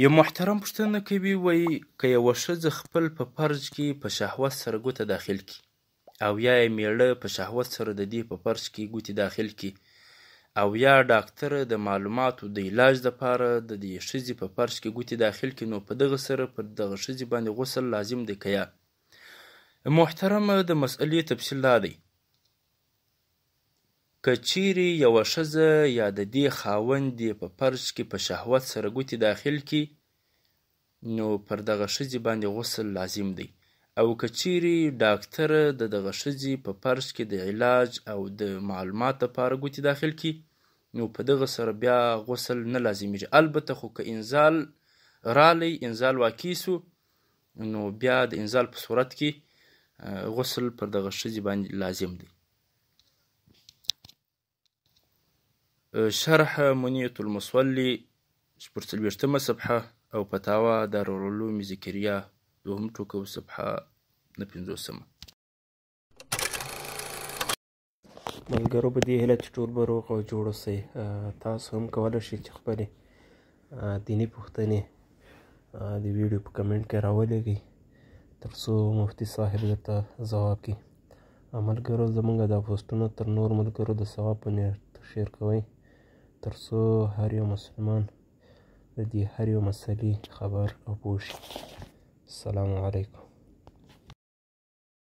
یو محترم پوښتنه کوي، وایي که یوه ښځه خپل په فرج کې په شهوت سره ګوته داخل کړي او یا یې میړه په شهوت سره د دې په فرج کې ګوتې داخل کړي او یا ډاکتر د معلوماتو د علاج دپاره د دې ښځې په فرج کې ګوتې داخل کړي، نو په دغه سره پر دغه ښځې باندې غسل لازم دی که یا؟ محترم، د مسئلې تفصیل دا دی که چیرې یوه ښځه یا د دې خاوند یې په فرج کې په شهوت سره ګوتې داخل کړي، نو پر دغه ښځې باندې غسل لازم دی، او که چیرې ډاکتر د دغه ښځې په فرج کې د علاج او د معلومات لپاره ګوتې داخل کړي، نو په دغه سره بیا غسل نه لازمیږي. البته خو که انزال رالی، انزال واقع سو، نو بیا د انزال په صورت کې غسل پر دغه ښځې باندې لازم دی. شرح منیة المصلي 46مه صفحه او فتاوا دارالعلوم ذکریه دوهم ټوک او صفحه 59مه. ملګرو، په دې هیله چې ټول به روغ او جوړ اوسئ. تاسو هم کولی شئ چې خپلې دیني پوښتنې د ویډیو په کمنټ کې راولېږئ، تر څو مفتي صاحب درته ځواب کړي. ملګرو، زمونږ دا پوسټونه تر نور ملګرو د ثواب په نیت شیر کوئ، تر څو هر یو مسلمان د دې هر یو مسلې خبر او پوه شي. السلام علیکم.